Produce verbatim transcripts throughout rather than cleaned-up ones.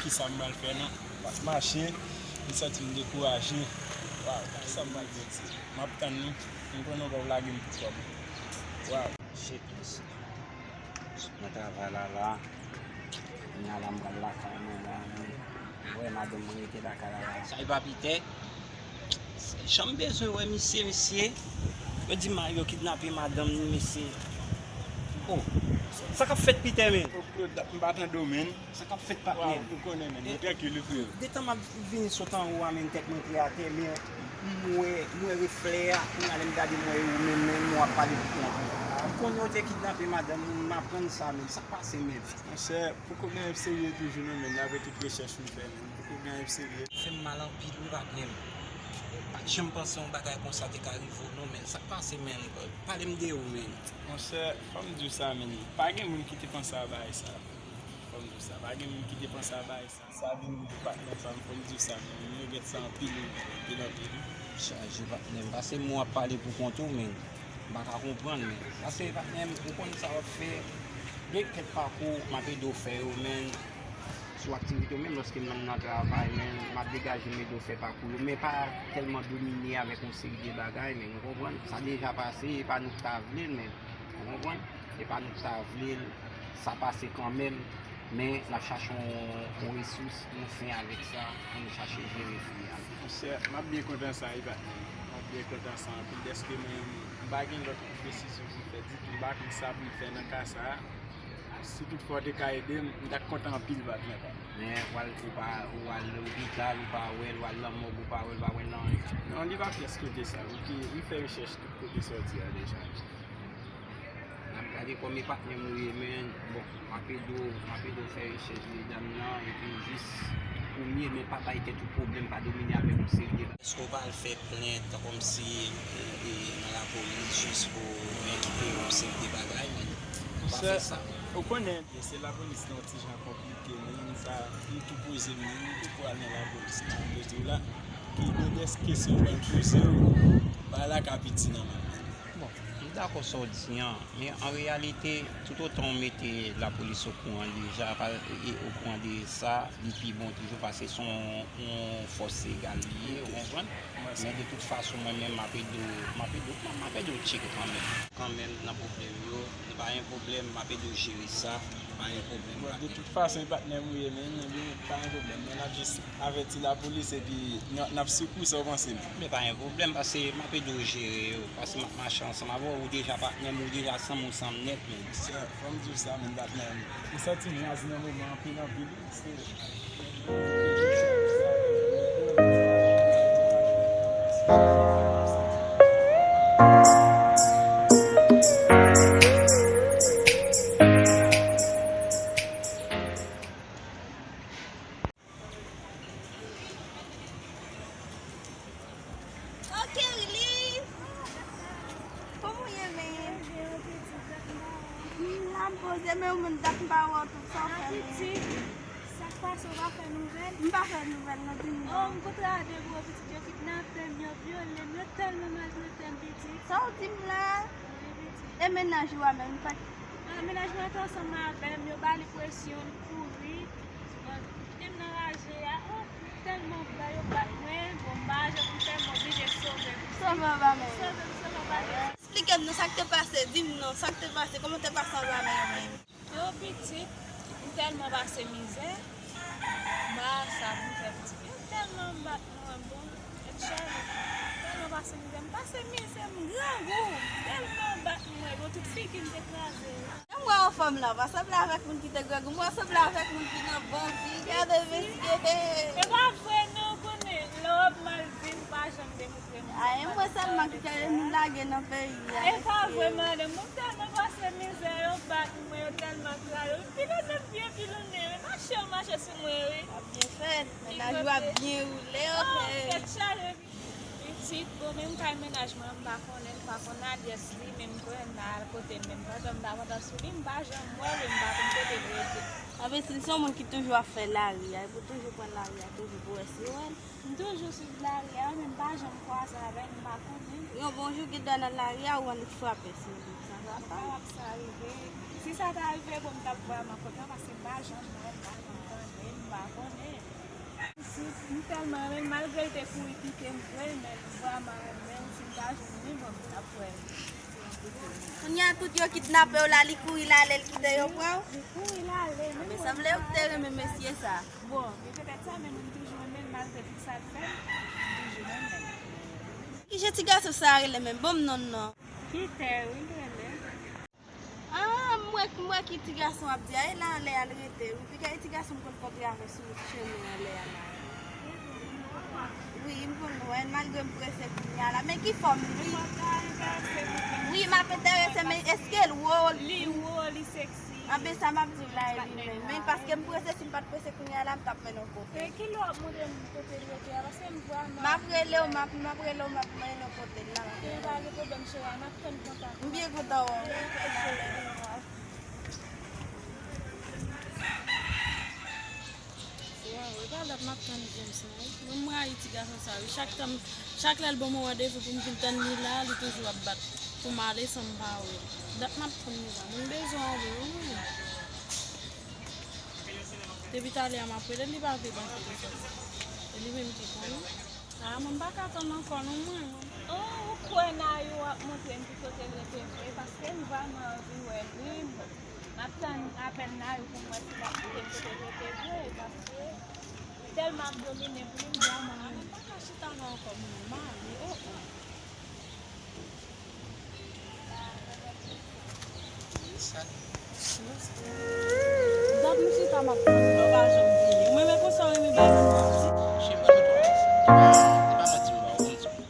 Kisa m pral fè non? M ap mache, m santi m dekouraje. Waw, kisa m pral fè? M ap tann nou. M konnen w p ap lage m pou kòb. Waw. Shit, mesye. Mwen travay la la. Kounye a la m pral lakay mwen la. Mwen wè madanm mwen rete lakay la la. Sa e pa Pitè? Jan m bezwen wè misye, mesye. Yo di Mario kidnape madanm li, mesye. Oh, sa k ap fèt Pitè, men? Oh, Claude, m pa tande w, men. Sa k ap fèt, patnè? Ou konnen, men. Mwen trankil wi, freo. Detan m ap vini sot anwo a, men, tèt mwen te atè, men m wè, m wè reflè a. Kounye a, lè m gade, m wè ou menm, men, w ap pale pou kont ou. M konnen w te kidnape madanm ou, m aprann sa, men. Sa k pase, men? Monchè, poko gen anyen serye toujou non, men, avèk tout rechèch m fè, men. Poko gen anyen serye. Fè m mal anpil wi, patnè m. Pa t janm panse yon bagay konsa te ka rive w non, men. Sa k pase, men? Pale m de ou, men. Monchè, fò m di w sa, men. Pa gen moun ki te panse a bagay sa. Fò m di w sa. Pa gen moun ki te panse a bagay sa. Sa vin rive patnè pa m, fò m di w sa, men. M regrèt sa anpil wi, anpil, anpil. Chaje patnè m. Pase m w ap pale pou kont ou, men. M pa ka konprann, men. Pase patnè m, ou konn sa w ap fè. Gen kèk pakou m ap ede w fè yo, men. Sou aktivite w menm, lòske m nan travay, men m ap degaje m ede w fè pakou yo, men pa tèlman domine avèk yon seri de bagay, men ou konprann, sa deja pase, e pa nou ki ta vle l, men ou konprann, e pa nou ki ta vle l, sa pase kanmenm, men n ap chache yon, yon resous, yon fen avèk sa, pou nou chache jere fi a. Monchè, m ap byen kontan sa wi, patnè m. M ap byen kontan sa anpil, dèske mwen, m pa gen lòt desizyon pou m fè ditou, m pa konn sa pou m fè nan ka sa a. Si toutfwa w te ka ede m, m t ap kontan anpil, patnè pa m. Men w al, ou pa, ou al lopital, ou pa wè l, ou al nan mòg, ou pa wè l, ou pa wè l nan anyen. Non, li pa pyès kote sa. Ou te, li fè rechèch tout kote sa w di a deja. N ap gade kòman e patnè m ou ye, men, bon, m ap ede w, m ap ede w fè rechèch medam nan, epi jis pou m ye, men pa bay tèt ou pwoblèm, pa domine avèk yon seri de bagay. Èske w pral fè plent kòmsi, e, e, nan lapolis jis pou rekipere yon seri de bagay, men w pa fè sa. Ou konnen, se lapolis nan yon ti jan konplike, men sa, li tou poze m, li tou pral nan lapolis nan, m bezwen la. Ki gen dèske kesyon w pral poze w, bagay la ka piti nan men m. Bon, m dakò sa w di an, men an reyalite, toutotan w mete lapolis okouran deja, pa, e, okouran de sa, li pi bon toujou, paske se yon, yon fòs legal li ye, ou konprann? Men de tout fason, mwen menm, m ap ede w, m ap ede w, m ap ede w tcheke kanmenm. Kanmenm, nan pwoblèm yo, nou pa gen pwoblèm, m ap ede w jere sa, pa gen pwoblèm. Bon, de tout fason, e patnè m ou ye, men, men, pa gen pwoblèm. Men n ap jis avèti lapolis, epi n, n ap sekou sa w panse m. Men pa gen pwoblèm, paske m ap ede w jere yo, paske m ap mache ansanm avè w, ou deja patnè m, ou deja san m, ou san m nèt, men. Sa, fò m di w sa, men, patnè m. M santi m raz nan moman anpil, anpil, wi, se Oh, Kerly! Kòman w ye, men? M la, m poze, men ou menm, dat m pa wè w, tout sa w fè, men. Sa k pase, ou pa fè nouvèl? M pa fè nouvèl, non, di m non. Oh, m kontre a de gwo pitit, yo kidnape m, yo vyole m, yo tèlman maltrete m, pitit. Sa w di m la? Wi, pitit. E mennaj ou a menm, li pa t... Ah, mennaj mwen te ansanm avè m, yo ba li presyon, li kouri. Bon, kite m nan raje a, oh, m tèlman ba yo bat mwen, bon, m pa janm, m tèlman oblije sove m. Sove anba men yo. Sove m, sove anba men yo. Eksplike m non, sa k te pase, di m non, sa k te pase, kòman w te pase anba men yo menm? Yo pitit, m tèlman pase mizè, m pa sa pou m fè pitit. Yo tèlman bat mwen, bon, tèt chaje. M tèlman pase mizè, m pase mizè, m grangou. Tèlman bat mwen, bon, tout figi m te kraze. Jan m wè w anfòm la, w pa sanble avèk moun ki te grangou, m wè w sanble avèk moun ki nan bon vi. Gade mesye. E pa vre non, ou konnen, lè w ap mal viv, ou pa janm demontre moun. A, e mwen sèlman ki te nou lage nan peyi a, mesye. E pa vre, madanm, bon, m tèlman pase mizè, yo bat mwen, yo tèlman kraze m. Pilonnen m byen pilonnen, wi. Mache yo mache sou mwen, wi. W ap byen fèt. Mennaj ou ap byen woule, ok. Oh, tèt chaje. Pitit, bon, menm kay mennaj mwen, m pa konnen, m pa konn alyès li, men m konnen l pa al kote m, men m pandan m ta kontan sou li, m pa janm wè l, e m pa konn kote l rete. Anben, si l se yon moun ki toujou ap fè lari a, epi w toujou pran lari a, toujou pou wè si w wè l. M toujou swiv lari a, men m pa janm kwaze avè l, m pa konnen. Yon bon jou, gen dwa nan lari a, ou annik frape sou li. Sa va pa. Sa rive. Si sa ta rive, bon, m t ap vrèman kontan, paske m pa janm wè l, m pa janm tande l. Pa konnen. Si m tèlman renmen l, malgre l te kouri pike m vre, men m vrèman renmen l. Si m ta jwenn li, bon, m t ap wè. Kounye a, tout yo kidnape w la, li kouri l ale, l kite yo pran w? Li kouri l ale, men. Men sanble ou te renmen mesye sa. Bon, e petèt sa, men mwen m toujou renmen l, malgre tout sa l fè m, m toujou renmen l. Kijan ti gason sa rele menm? Ban m non l non. Peter, wi, l rele. Ah, m wè, m wè ki ti gason ap di a, e la anlè a l rete, wi. Piga e ti gason m konn kontre avè sou chemen anlè a la. Wi, m konn wè l, malgre m prese kounye a la. Men ki fòm li? Wi, m ap enterese, men èske l wo? Li wo, li seksi. Anben, sa m ap di w la, e li menm. Men paske m prese, si m pa t prese kounye a la, m t ap mennen w kote. E kilè w ap montre m kote l rete a? Paske m vrèman. M ap rele w, m ap, m ap rele w, m ap mennen w kote l la. E pa gen pwoblèm, cheri, m ap tann kontak ou. M byen kontan wè w. Waw, e pa dat m ap tann James la, wi. Mwen, m rayi ti gason sa, wi. Chak tan, chak lè l ban mwen randevou pou m vin tann li la, li toujou ap bat pou m ale san m pa wè l. Dat m ap tann li la. Mwen, m bezwen w vre, wi, mwen. Depi talè a m ap rele l, li pa vle pran telefòn. E li menm ki konnen. Ah, mwen m pa ka tann ankò non, mwen. Oh, ou kwè Nayou ap montre m ki kote l rete vre, paske m vrèman anvi wè li. M ap tann apèl Nayou pou m wè si l ap montre m kote l rete vre, paske tèlman ap domine pou li, m vrèman anvi. Ah, mwen pa ka chita la ankò, mwen, m ale, oh, oh. Dat m chita m ap tann ou, ou pa janm vini. Ou menm e konsa w renmen bay moun manti. Cheri, m pa janm fè manti. E pa manti, m pa ou, m di w.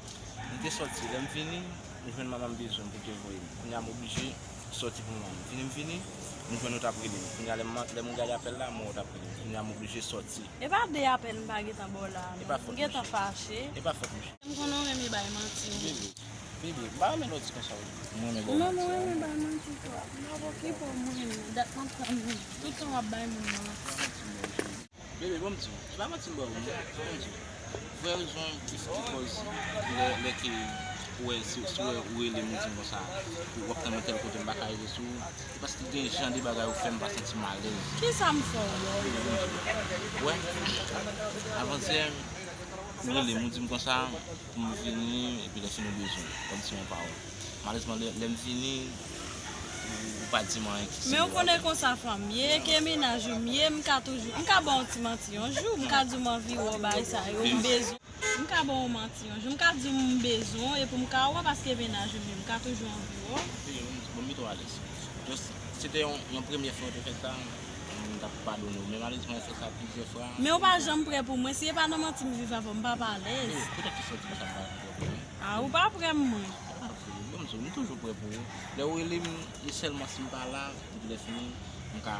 M te sòti, lè m vini, m jwenn manman m bezwen m pou te voye m. Kounye a m oblije sòti pou manman m. Vini m vini, m jwenn ou t ap rele m. Kounye a lè m, lè m gade apèl la, m wè ou t ap rele m. Kounye a m oblije sòti. E pa de apèl m pa gentan ba w la, non. M gentan fache. E pa fòt mwen. M konnen w renmen bay manti, wi. Bebe, bebe, m pa renmen lè w di konsa, wi. Mwen renmen bay manti. Ou menm ou renmen bay manti twòp. M ap okipe w, mwen. Dat m ap tann ou. Tout tan w ap bay moun manti. Bebe, bon m di w. Se pa manti m ba w, non. Bon m di w. Vrè rezon ki, ki kòz lè, lè ke ou wè, si, si w wè ou rele m, ou di m konsa, ou w ap tann mwen tèl kote, m pa ka rete sou ou. Se paske gen jan de bagay ou fè m pa santi m alèz. Kisa m fè w? Wè, avantyè, ou rele m, ou di m konsa, pou m vini, epi lè fini ou bezwen m, kòmsi yon pawòl. Malerezman, lè, lè m vini, ou, ou pa di m anyen ki serye. Men ou konnen konsa fanm ye, ke mennaj ou m ye, m ka toujou, m ka ba w yon ti manti yon jou, m ka di w m anvi wè w bagay sa yo, m bezwen. M ka ba w manti yon jou. M ka di w m bezwen w, epi m ka wè w paske mennaj ou m ye, m ka toujou anvi wè w. Wi, m, bon, m mete w alèz. Just, se te yon, yon premye fwa w te fè sa, m t ap padone w. Men malerezman, w fè sa plizyè fwa. Men w pa janm prè pou mwen. Si e pa nan manti m viv avè w, m p ap alèz. Wi, poutèt kisa w di konsa m pa janm prè pou mwen? A, ou pa prè mwen. A, ok, bon, m di w, m toujou prè pou ou. Lè w rele m, e sèlman si m pa la, epi lè fini, m ka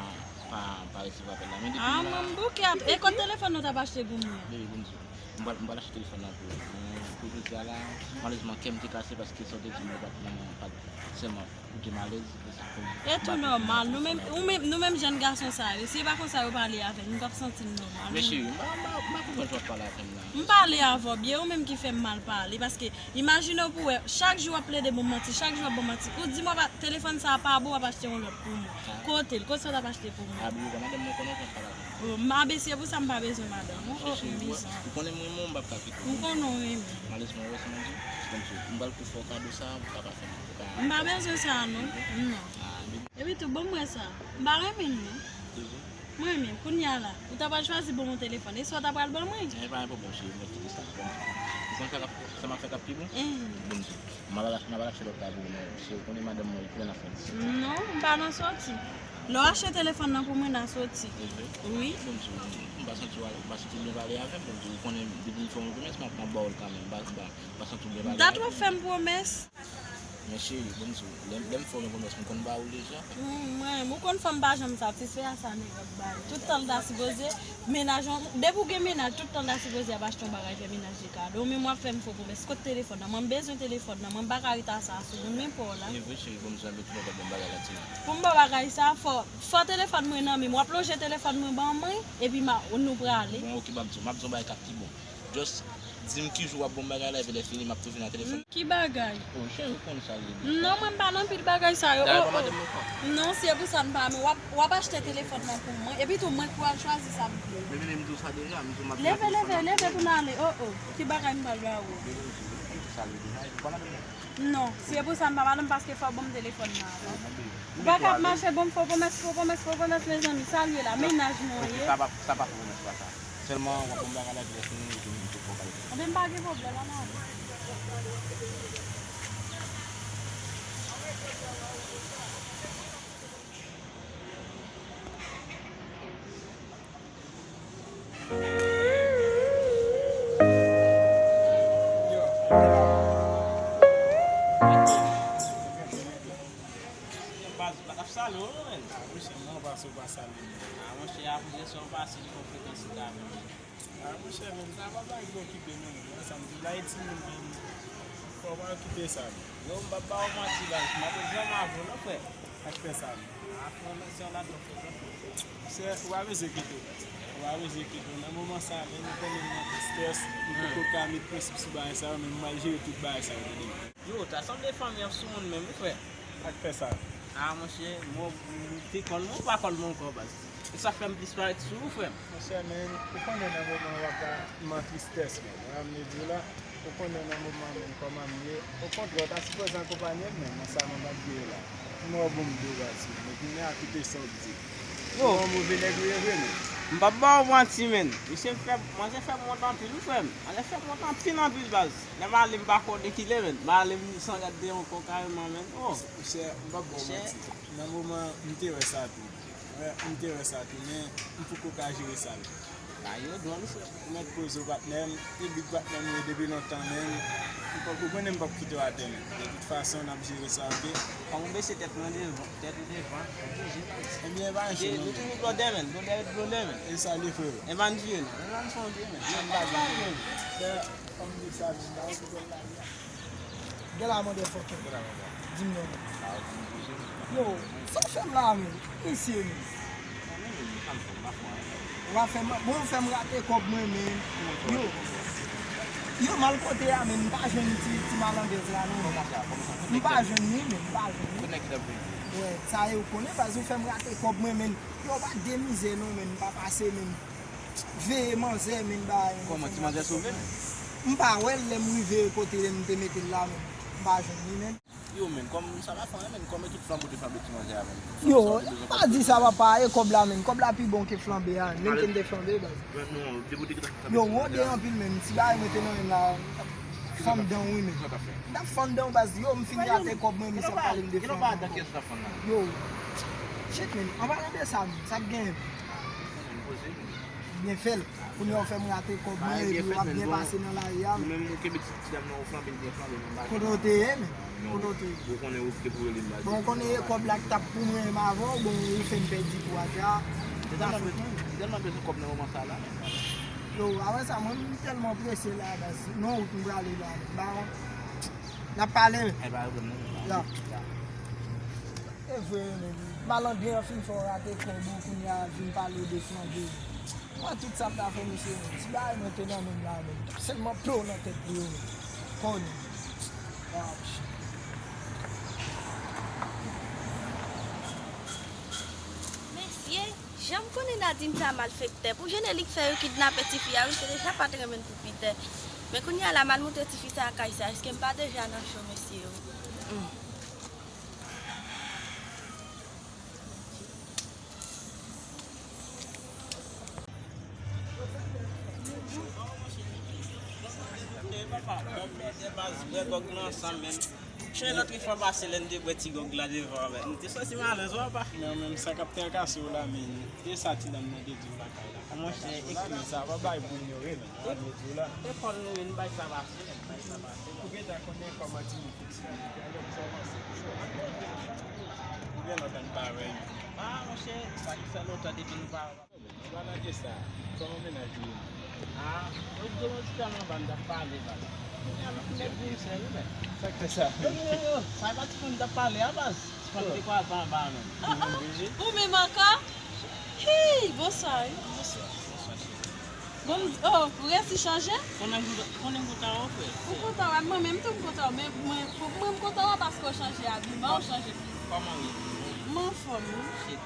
pa, pa resevwa apèl la. Men depi m la. A, mwen m bouke ap, e kot telefòn ou t ap achte pou mwen? Wi, bon, m di w. M pral, m pral achte telefòn nan pou ou. Men pou jodi a la, malerezman, kè m te kase paske sa w te di m yo pa t nan, pa t sèlman ou te m alèz, e sa fè m. E tou nòmal. Nou menm, ou menm, nou menm jèn gason sa yo, si e pa konsa yo pale avè n, nou t ap santi n nòmal. Men cheri, m pa, m pa, m pa konprann jan w ap pale avè m la. M pale avè w byen, ou menm ki fè m mal pale, paske imajine w pou wè, chak jou w ap plede ban m manti, chak jou w ap ban m manti. Ou di m w ap, telefòn sa a pa bon, w ap achte yon lòt pou mwen. Kote l? Kote sa w t ap achte pou mwen? Abi, ou wè madanm mwen konnen w konn pale avè m. Oh, m abesye pou sa, m pa bezwen madanm, non. Oh, m bizon. Ou konnen m renmen w, m p ap ka kite w. M konnen w renmen m. Malerezman, ou wè sa m di w? Bon, m pral tou fè w kado sa a, ou ka pa fè m. M pa bezwen sa a, non. Non. Epi tou, ban m wè sa. M pa renmen l, non. Mwen menm, kounye a la, ou ta pral chwazi ban m yon telefòn. E sa w ta pral ban mwen? E pa gen pwoblèm, cheri, mwen kite sa. Bon, ou konn sa k ap, sa m ap fè k ap pi bon? Bon, m di w. M ap al, m ap al achte lòt kado, men se ou konnen madanm mwen li plèn afè l. Non, m pa nan sòti. Lè w achte telefòn nan pou mwen, n a sòti. Evre? Wi. Bon, m di w, m pa santi w, m pa santi w byen pale avè m. Bon, m di w, ou konnen depi m fè yon pwomès, m ap, m ap ba w l kanmenm. M pa, m pa, m pa santi w byen pale avè m. Dat w ap fè m pwomès. Men cheri, bon, m di w, lè, lè m fè w yon pwomès, m konn ba ou l deja. Mwen, ou konn fanm pa janm satisfè a sa nèg ap bay. Tout tan l ta sipoze, mennaj, depi w gen mennaj, tout tan l ta sipoze ap achte yon bagay, fè mennaj li kado. Ou menm w ap fè m fo pwomès. Kot telefòn nan? Mwen, m bezwen telefòn nan. Mwen, m pa ka rete a sa sou moun, men pa w la. E vre, cheri, bon, m di w, anben, tout lè w t ap ban m bagay la, di m. Pou m ba w bagay sa, fò, fò telefòn mwen nan men m. W ap lonje telefòn mwen ban mwen, epi m a, nou prale. Bon, ok, m ap di w, m ap di w yon bagay k ap pi bon. Just, Di m ki jou w ap ban m bagay la, epi lè fini, m ap toujou nan telefòn. Ki bagay? Oh, cheri, ou konn sa l ye deja. Non, mwen m pa nan pil bagay sa yo. Dayè, oh, pa mande m ankò. Non, se pou sa m pa renmen. W ap, w ap achte telefòn nan pou mwen. Epi tou, mwen k pral chwazi sa m vle. Men, men, men, m di w sa deja, m di w m ap... Leve, leve, leve pou n ale. Oh, oh. Ki bagay m pral ba ou? Leve, leve, m di w sa l ye deja, epi w pa mande m ankò. Non, se pou sa m pa pale m paske fò w ban m telefòn nan avan. Ou pa ka ap mache ban m fo pwomès, fo pwomès, fo pwomès, mezanmi, sa l ye la, mennaj mwen ye. Sa pa, sa pa fo pwomès, pa sa. Sèlman, w ap ban m bagay la, epi lè fini, epi m te fò pale. Ebyen, m pa gen pwoblèm, ann ale. Baz, m pa t ap salye w non, menn. Ah, monchè, mwen pase w pa salye m. Ah, monchè, apre sa w pase, li fè w frekans ou ka menm. Ah, monchè, menn, sa pa bay pou okipe non, menn. Wè sa m di w la, e timoun, menn. Fò w pa okipe sa, menn. Yo, m p ap ba w manti, baz. M ap janm avè w non, frè. Sa k fè sa, menn? Ah, frè, men se yon ladan frè. Monchè, ou pa bezwen enkyete w, baz. Ou pa bezwen enkyete w. Nan moman sa, menn, ou konnen m nan tristès, m poko ka met prensip sou bagay sa yo, men m pral jere tout bagay sa yo, tande. Yo, ta sanble fanmi ap sou moun menm, wi, frè. Sa k fè sa? Ah, monchè, mwen, ou te kòl mwen, ou pa kòl mwen ankò, baz. E sa fè m plis parèt sou ou, frè m. Monchè, men, ou konnen nan moman w ap la, m an tristès, men. Wè, m vle di w la, ou konnen nan moman, men, kòman m ye. Okontrè, w ta sipoze akonpanye m, men, nan sa mwen ap viv la. M wè w bon m di w, baz, men kounye a, koute sa w di. Yo. Ou yon move nèg ou ye vre, men. M p ap ba w manti, menn. Misye fè, manzè fè m wont anpil, wi, frè m. Manzè fè m wont anpil, anpil, baz. Lè m ale, m pa konnen ki lè, menn. M ale, m san gad deyò ankò kareman, menn. Oh. Monchè, m p ap ba w manti. Nan moman, m te wè sa tou. Wè, m te wè sa tou, men m poko ka jere sa, menn. Bagay yo dwòl, frè. Ou mèt poze w, patnè m. E big patnè m ou ye depi lontan, menn. M p ap, ou konnen m p ap kite w atè, menn. De tout fason, n ap jere sa, oke? Fòk ou bese tèt mwen devan, tèt ou devan, ou bouje. Ebyen, e pa yon chen, non, menn. Nou toujou blòdè, menn. Blòdè ret blòdè, menn. E sa l ye, frero? E pa n vire, non. E pa n fè yon vire, menn. Sa n pa vire, menn. Frè, fò m di sa, menn. Bagay yo dwòl la. Gen la mande fòkè. Di m non, men. Yo, sa w fè m la, men? Mesye, men. W ap fè m, bon, w fè m rate kòb mwen, men. Yo. Yo, m al kote a, men. M pa jwenn ti, ti malandèz la, non. M pa jwenn li, men. M pa jwenn li. Wè, sa yo konnen, baz, ou fè m rate kòb mwen, men. Yo, pa de mizè, non, men. M pa pase, men. Veye manzè, men, bay. Kòman, ti manzè sove, men? M pa wè l lè m rive kote m te mete l la, men. M pa jwenn li, men. Yo, men, kòm sa pa fè anyen, men, kòman tout flanbo te flanbe ti manzè a, men? Yo, pa di sa, papa, e kòb la, men. Kòb la pi bon ke flanbe a, menm ke m te flanbe, baz. Yo, wonde anpil, men. Ti bagay mwen te nan men m la, fanm dan, wi, men. M t ap fann dan, baz. Yo, m fin rate kòb mwen, misye ap pale m de fanm. Yo, shit, men, an palan de sa, men, sa k genyen? Byen fè l. Kounye a w fè m rate kòb mwen, epi w ap byen pase nan lari a. Ou menm ou kenbe ti, ti dam nan, ou flanbe l byen flanbe, men m pa... Kote w te ye, men? Kote w te ye? Ou konnen ou te pou rele m la. Bon, ou konnen e kòb la k t ap pou mwen menm avè w, bon, ou fè m pèdi kou atè a. Ou pa fout mwen. Ou tèlman bezwen kòb nan moman sa la. Yo, apre sa, mwen, m tèlman prese la, baz. Non, wout m prale la, men. Ba, n ap pale, men. E pa yon pwoblèm, non. Ya. E vre, men. Malandren an fin fè w rate kòb ou, kounye a vin pale w de flanbe. Mwen, tout sa m ta fè, mesye, ti bagay mwen te nan men m la, men. Sèlman plow nan tèt li yo, men. Kòni. Wouch. Mesye, jan m konnen Nadine sa malfektè, pou jan e li k fè yo kidnape tifi a, wi, m te deja pa t renmen l pou Pitè. Men kounye a la, m al montre tifi sa a kay sa, èske m pa deja nan cho, mesye yo? Hmm. Chen lòt fwa pase lè n te bwè ti gòg la devan avè l. M te santi m alèz, wè pa? Non, menm sa k ap trakase w la, men. E sa ti dam nan te di w lakay la. Monchè, e sa pa bay pou inyore, non. Sa m di w la. E kòm nou menm bay sa pase, bay sa pase. Ou gentan konnen kòman timoun fonksyone. Gade sa w panse. Ou gen lontan n pa wè yo. Ah, monchè, sa ki fè lontan depi nou pa wè. Ou pa nan de sa. Kòman mennaj ou ye? Ah, yo di yon ti dam anba n t ap pale, baz. Kounye a, m ap met vin sè, wi, men. Sa k fè sa? Yo, yo, yo, yo, sa e pa ti fanm n t ap pale a, baz. Ti fanm te kwaze anba a, menm. Ah, ah, ou menm ankò? Hi, bonswa, wi. Bonswa, bonswa, cheri. Bon, oh, ou resi chanje? Konnen m kontan, konnen m kontan wè w, frè. Ou kontan wè m, mwen menm tou m kontan wè w, men mwen, pou mwen m kontan wè w paske w chanje abiman, w chanje fizik. Kòman w ye? M anfòm, wi. Shit.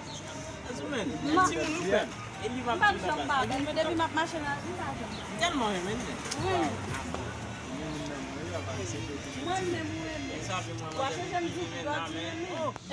Azoumen, ti moun ou frè m. E li va m pa janm pa bèl, men depi m ap mache nan lari, m pa janm pa bèl. M tèlman renmen l. Wi. Mwen menm ou renmen. W a chanje m di w renmen.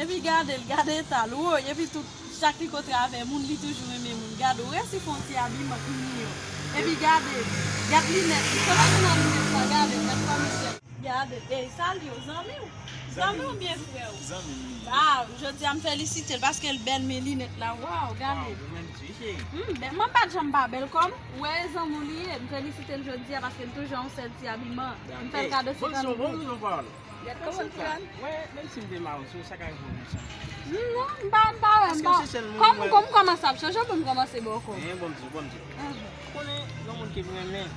Epi gade l, gade eta l, woy, epi tout, chak li kote avè moun, li toujou renmen moun. Gade, ou resi fè yon ti abiman inyon. Epi gade, gad linèt li. Kòman se nan linèt sa? Gade, gad kòman se. Gade, ey, sa li yo, zanmi w? Zanmi w oubyen frè w? Zanmi m li ye. Ah, jodi a m felisite l paske l bèl, men linèt la, waw, gade. Waw, ou menm tou, cheri. Hmm, bèl, mwen pa t janm pa bèl kòm. Ou wè, e zanmi w li ye. M felisite l jodi a paske l toujou yon sèl ti abiman. M fè l kado senkant goud. Gad kòman l pran. Wè, menm si m te mawon sou, sa ka rive w konsa. Non, m pa, m pa wè, m pa. Kòm, kòm m kòmanse ap chanje, pou m kòmanse bò kò. Bon, m di w, bon, m di w. Ou konnen, yon moun ke m renmen,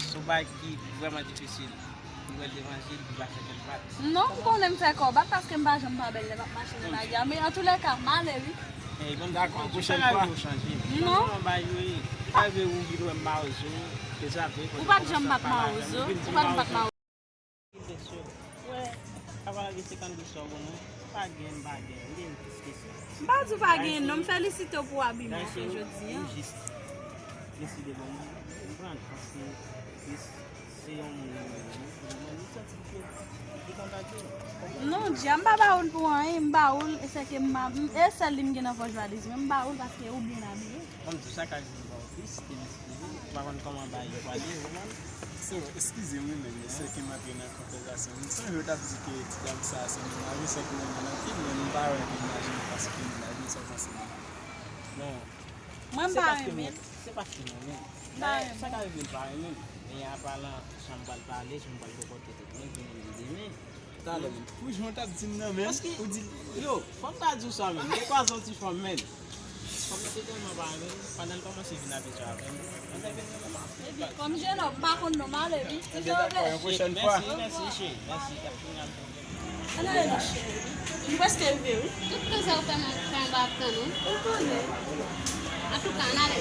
se yon bagay ki vrèman difisil. Pou wè l devan je l, pou l pa fè kè l bat. Non, m konnen m fè kò bat paske m pa janm pa bèl lè m ap mache nan lari a. Men antoulèka, m ale, wi. Dakò, pwochèn fwa. Non. Ou pa rive ou vin wè m mawozo, te zape. Ou pa t janm bat mawozo, ou pa t bat mawozo. Wè, apa lage senkant goud sa w ban mwen? Pa gen, m pa gen, m gen plis ke sa. M pa di w pa gen, non, m felisite w pou abiman w fè jodi a. Ou jis deside ban mwen, ou konprann, paske se yon moun mwen renmen, mwen santi ke li kontakte m. Non, Dja, m pa ba ou l pou anyen, m ba ou l, e sèke m, e sèl li m gen nan pòch valiz mwen, m ba ou l paske ou byen abiye. Ban m di w sa, ka rive m ba w plis ke li, ou pa konn kòman bagay yo pale, ou konprann? Se vre, eskize m wi, men se ke m antre nan konvèsasyon. M sonje w t ap di ke ti dam sa a se mennaj ou, se ke w renmen l anpil, men m pa wè mennaj ou, paske mennaj ou, sa w panse de li? Non. Mwen m pa renmen l. Se paske m renmen l. M pa renmen l. Sa ka rive m pa renmen l. Men apa lan, sa m pral pale, sa m pral bòkòte tèt mwen, pou mwen demen. Talè menm. Pou jan w t ap di m nan menm, ou di l. Yo, fò m ta di w sa menm. Li kwaze yon ti fanm, menm. Fanm nan te tèlman pa renmen l, pandan l kòmanse vin abitye avè m, pandan l vin renmen m. Epi, kòm jenòm, m pa konn non m ale, wi. Ti jan w vle. Yon pwochèn fwa. Mèsi, mèsi, cheri. Mèsi. Ann ale non, cheri. Nou prèske rive, wi. Tout tan sa ou fè m ap fè anba ap tann ou. Ou konnen. Antouka, ann ale.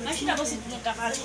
Mwen chita bò sit pou nou ka pale.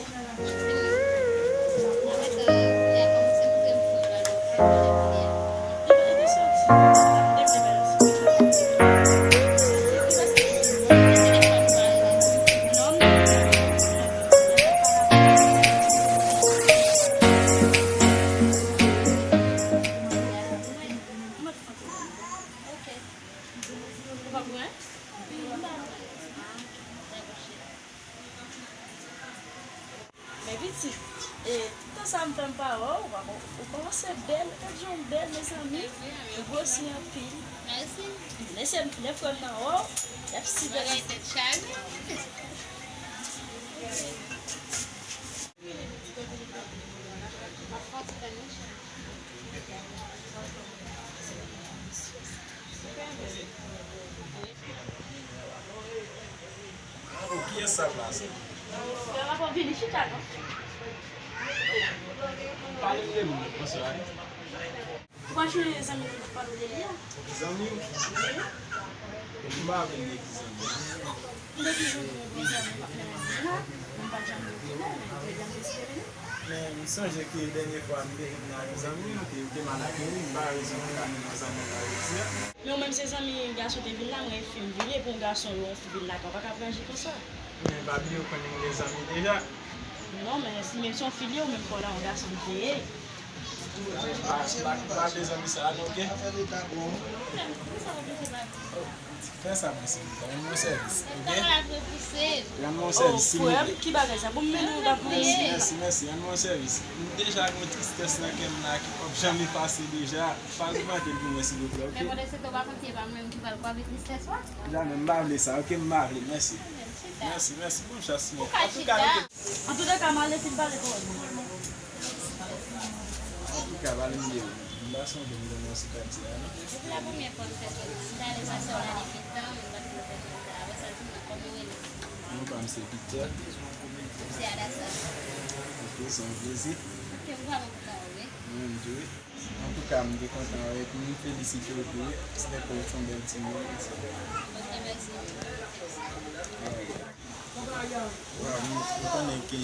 Men pitit, e, tout tan sa m fè m pa wè w, ou pa kon-, ou kòmanse bèl, gad jan w bèl, mezanmi. Ou gwosi anpil. Mèsi. Lè se, lè frè m nan wè w, y ap si bèl. Bagay tèt chaje. Oh, kiyès sa pase? Pale m de moun, bonswa. Ou pa chonje zanmi nou t ap pale de li a? Zanmi w? Wi. M pa vle m de ki zanmi. M te toujou di w bon zanmi w ap mennen m vin la, men m pa t janm wè w vini, men jodi a m deside vini. Men m sonje ke dènye fwa m te vin la yon zanmi m te, te mal akeyi, m pa rezon pou ka vin yon zanmi m pa redi a. Men ou menm se zanmi gason te vin la, mwen fi m vini, epi yon gason yon fi vin lakay ou pa ka pran ji konsa. Men pa bliye ou konnen m gen zanmi deja. Non, men si men se yon fi li ye, ou menm pa w la yon gason li te ye. Pa, pa, pa vle zanmi sa a non, oke? Fè sa pou silvouplè, rann mwen sèvis, oke? Rann mwen sèvis, silvouplè. Ki bagay sa? Bon, m mennen w dapre. Mèsi, mèsi, mèsi, rann mwen sèvis. M deja gen yon tristès nan kè m la ki p ap janm efase deja. Pa ogmante l pou mwen, silvouplè, oke? Men pandan se tan w pa konn si e pa mwen menm ki pral kwape tristès ou a? Jamè, m pa vle sa, oke? M pa vle, mèsi. Mèsi, mèsi, bon chans, men. Antouka, antouka, m ale fin pale pawòl mwen. Antouka, pale m de ou. M pa sonje m konnen w sou katye a, non. Depi la premyè fwa m fè sòti, m t ale pase w la depi tan, men m pa t konn fè sòti. Apre sa, di m nan kòman w rele? Non pa m se Victor. M se Adassa. Ok, se yon plezi. Ok, m vrèman kontan wè w, wi. Mwen menm tou, wi. Antouka, m te kontan wè w epi m felisite w tou, wi. Se te fè w se yon bèl timoun. Ok, mèsi. Alright. Waw, m, m konnen ke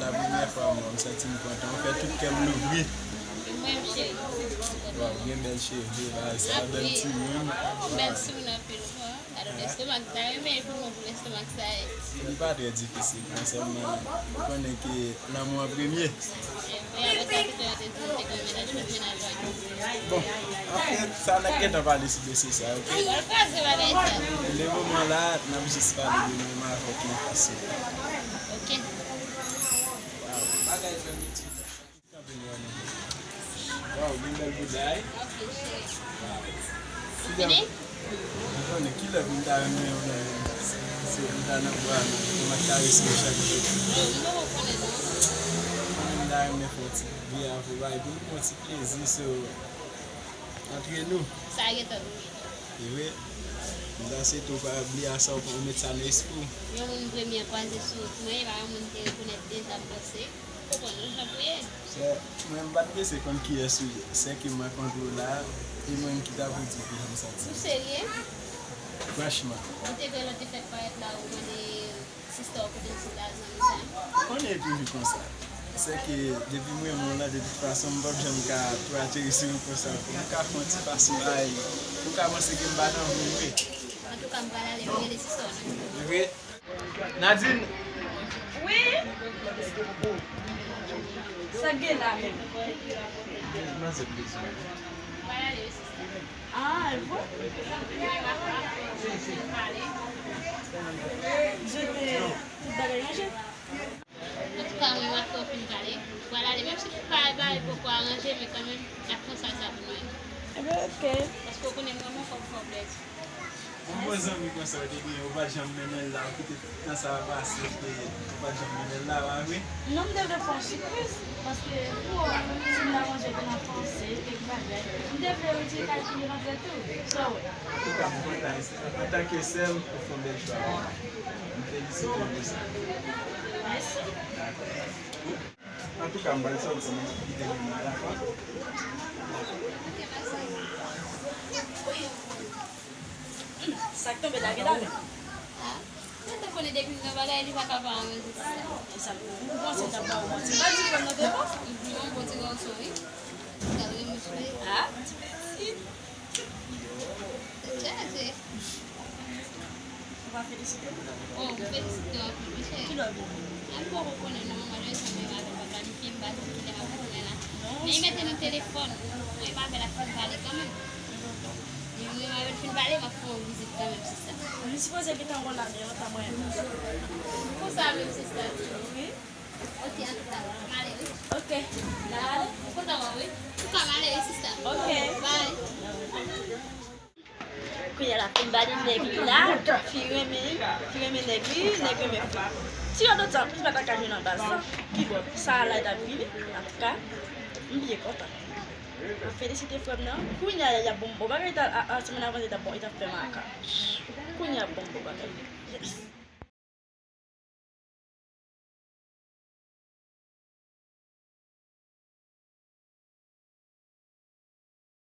la premyè fwa m wè w, m santi m kontan. Ou fè tout kè m louvri. Mwen, cheri. Waw, ou gen bèl cheve, bagay sa, bèl timoun. Bèl timoun anpil, wi. Gade lestomak, m ta renmen pou mwen pou lestomak sa ye. Li pa trè difisil, non, sèlman ou konnen ke lanmou an premye. Bon, anfèt, sa n ap gentan pale sou dosye sa, ok? Ou pral kraze bagay sa. Le moman la, n ap jis pale de mwen avèk yon fason. Ok. Waw, bagay fè m iti. Waw, gen bèl bouda, wi. Ok, cheri. Ou fini? Mwen konnen kilè pou m ta renmen yon nonm, se pou m ta nan bra nou, pou m ap karese w chak jou. M ta renmen fè yon ti bri avè w, bay, pou nou fè yon ti plezi, so, antre nou. Sa gentan vini. Ewe, m ta swete w pa bliye sa, ou met sa nan espri w. Yon moun premye kwaze sou wout mwen, e pa yon moun m te rekonèt deja, m panse. Ou konprann, ou jan pou ye. Sè, mwen m pa t bezwen konn kiyès ou ye. Sè ke m rankontre w la, e mwen ki ta pou di w kijan m santi m. Ou serye? Franchman. Ou te kwè lè w te fèk parèt la, ou mande sista w kote l sot la, zanmi sa? Ou konnen e toujou konsa. Sè ke depi m renmen w la, de tout fason, m p ap janm ka tou ateri sou ou konsa. Pou m ka fè yon ti fason bay, ou ka panse ke m pa t anvi w vre. Antouka, m pral ale, m rele sista w, non? Vre? Nadine! Wi? Sa k gen la menm? Manzè bezwen. Ah, e vre? Jete tout bagay ranje? Antouka, mwen, m ap fè w fin pale. M pral ale, menm si tout bagay poko aranje, men kanmenm, n ap konsa sa pou nou. Ebyen, ok. Paske w konnen m renmen w, fò m fè w plezi. Yon bon zanmi konsa w te genyen, ou pa t janm mennen l la, ou kite tout tan sa a pase, epi ou pa t janm mennen l la, pa vre? Non, m te vle fè w sipriz, paske pou w, si m ta manje pou n ap panse, kèk bagay, m te vle retire kalkil nan tèt ou. Sa w wè? Antouka, m kontan, antanke sè m, ou fè yon bèl chwa. M felisite w pou sa. Mèsi. Dakò. Antouka, m pral sòti, m kite nou la, dakò? Sa k tonbe la, gen la menm? Ah, mwen te konnen depi m nan bagay, li pa ka pa anranje sa. E sa, ou panse l t ap ba ou manti? M pa di frè m nan te bon? Li bon, bon ti gason, wi. Sa l renmen soule. Ah, ti pitit. Tèt chaje. Ou pa felisite m? Oh, m felisite w anpil, wi, cheri. Kilè w vini? A, m poko konnen non, malerezman, mwen avè l pa planifye, m pa di kilè m ap retounen la. Men li mete nan telefòn, mwen avè l ap fin pale kanmenm. Men mwen avè l fin pale, m ap fè yon vizit kanmenm, sista. Li sipoze gentan wè w la, men yon tan mwen. Konsa menm, sista. Wi. Ok, antouka, m ale, wi. Ok. Dakò, m kontan wè w, wi. Antouka, m ale, wi, sista. Ok. Bye. Kounye a la, fi m ba li nèg li la, fi renmen, fi renmen nèg li, nèg renmen fi. Ti lòt tan, li pa ta ka jwenn anba sa. Kibòt, sa a la, li t ap vini. Antouka, m byen kontan. M felisite frè m nan. Kounye a, y ap bon, bon bagay, a, a, semèn avan, li t ap bon, li t ap fè maka. Kounye a, bon, bon bagay. Yes.